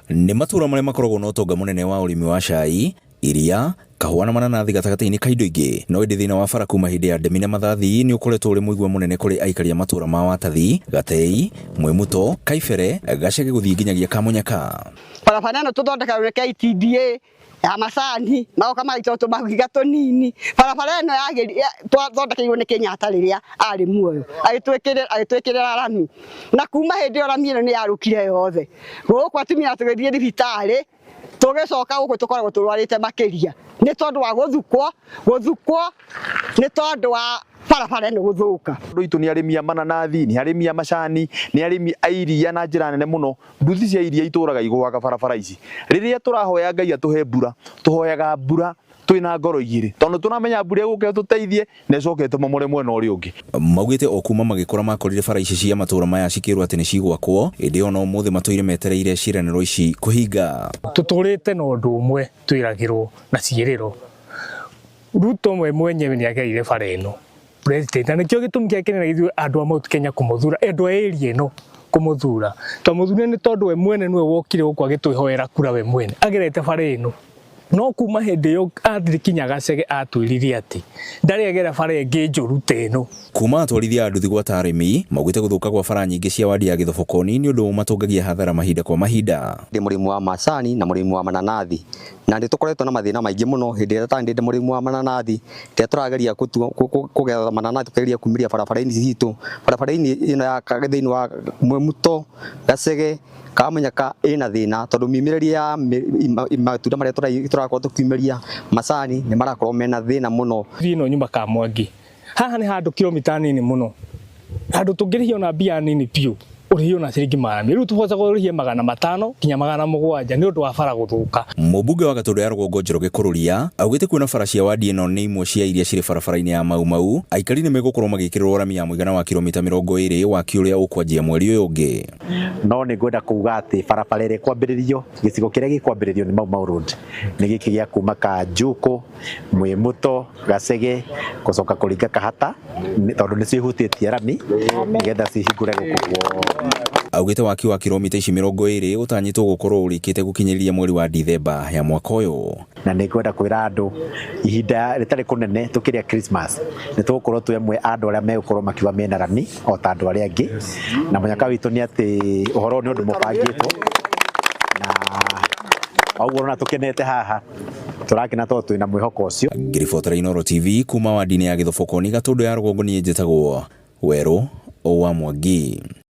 Nĩ matũra marĩa makoragwo na ũtonga mũnene wa ũrĩmi wa cai, iria, kahũa na mananathi gatagatĩ-inĩ ka indo ingĩ. No ĩndĩ thĩna wa bara kuma hĩndĩ ya ndemi na mathathi nĩ ũkoretwo ũrĩ mũigua mũnene kũrĩ aikari a matũra ma Watathi, Gatei, Mwĩmuto, Kaibere, Gacege gũthiĩ nginyagia Kamunyaka. Barabara ĩno tũthondekagwo nĩ KTDA ya macani magoka magaitwo tũmahiga tũnini. Barabara ĩno twathondekeirwo nĩ Kenyatta rĩrĩa arĩ muoyo, agĩtwĩkĩrĩra rami, na kuma hĩndĩ ĩyo rami ĩno nĩ yarũkire yothe. Gũkũ atumia tũgĩthiĩ thibitarĩ, tũgĩcoka gũkũ tũkoragwo tũrwarĩte makĩria nĩ tondũ wa gũthukwo, gũthukwo nĩ tondũ wa barabara ĩno gũthũka. Andũ aitũ nĩ arĩmi a mananathi, nĩ arĩmi a macani, nĩ arĩmi a iria na njĩra nene mũno. Nduthi cia iria itũraga igũaga barabara ici. Rĩrĩa tũrahoya Ngai atũhe mbura, tũhoyaga mbura twĩna ngoro igĩrĩ, tondũ tũramenya mbura ĩgũka ĩtũteithie na ĩcoke ĩtũmomore mwena ũrĩa ũngĩ. Maugĩte o kuma magĩkũra makorire bara ici cia matũra maya cikĩrwo atĩ nĩ cigwakwo, ĩndĩ ona ũmũthĩ matũire metereire ciĩranĩro ici kũhinga. Tũtũrĩte na ũndũ ũmwe twĩragĩrwo na ciĩrĩro. Ruto we mwenyewe nĩ agereire bara ĩno president, na nĩkĩo gĩtũmi kĩrĩa kĩnene ithuĩ andũ a Mount Kenya kũmũthura, andũ a area ĩno kũmũthura. Twamũthurire nĩ tondũ we mwene nĩwe wokire gũkũ agĩtwĩhoera kura we mwene agerete bara ĩno. No kuma hĩndĩ ĩyo athiĩ kinya Gacege atwĩrire atĩ ndarĩ agera bara ĩngĩ njũru ta ĩno. Kuma atwarithia a nduthi gwata arĩmi maugĩte gũthũka gwa bara nyingĩ cia wadi ya Gĩthobokoni nĩ ũndũ ũmatũngagia hathara mahinda kwa mahinda. Ndĩ mũrĩmi wa macani na mũrĩmi wa mananathi, na nĩ tũkoretwo na mathĩna maingĩ mũno hĩndĩ ĩrĩa ndĩ mũrĩmi wa mananathi, rĩrĩa tũrageria kũgetha mananathi tũkageria kumĩria barabara-inĩ citũ, barabara-inĩ ĩno ya thĩinĩ wa Mwĩmuto, Gacege, Kamunyaka ĩna thĩna tondũ miumĩrĩrie ya matunda marĩa tũrakorwo tũkiumĩria macani nĩ marakorwo mena thĩna mũno. Thiĩ ĩno nyuma Kamwangi, haha nĩ handũ kilomita nini mũno, handũ tũngĩrĩhia ona mbia nini biũ ũrĩhio na ciringi 200, rĩu tũhotaga ũrĩhie 500 nginya 700 nĩ ũndũ wa bara gũthũka. Mũmbunge wa Gatũndũ ya Rũgongo Njoroge Kũrũria augĩte kuona bara cia wadi ĩno nĩ imwe cia iria cirĩ barabara-inĩ ya Mau Mau, aikari nĩ megũkorwo magĩkĩrĩrwo rami ya mũigana wa kilomita 20 waki ũrĩa ũkwanjia mweri ũyũ ũngĩ. No nĩ ngwenda kuga atĩ barabara ĩrĩa ĩkwambĩrĩrio, gĩcigo kĩrĩa gĩkwambĩrĩrio nĩ Mau Mau Road nĩ gĩkĩ gĩa kuma Kanjũkũ, Mwĩmũto, Gacege, gũcoka kũringa Kahata, tondũ nĩcio ihutĩtie rami nĩgetha cihingũre gũkũ guothe. Augĩte waki wa kilomita ici 20 ũtanyĩtwo gũkorwo ũrĩkĩte gũkinyĩrĩria mweri wa Dithemba ya mwaka ũyũ. Na nĩ ngwenda kwĩra andũ ihinda rĩtarĩ kũnene tũkĩrĩa Christmas nĩ tũgũkorwo twĩ amwe a andũ arĩa megũkorwo makiuga mena rami o ta andũ arĩa angĩ, na mũnyaka witũ nĩ atĩ ũhoro ũyũ nĩ ũndũ mũbangĩtwo, na ũguo ũrona tũkenete haha tũrakena tondũ twĩna mwĩhoko ũcio. Ngĩribotera Inooro TV kuma wadi-inĩ ya Gĩthobokoni Gatũndũ ya Rũgongo, niĩ njĩtagwo Werũ wa Mwangi.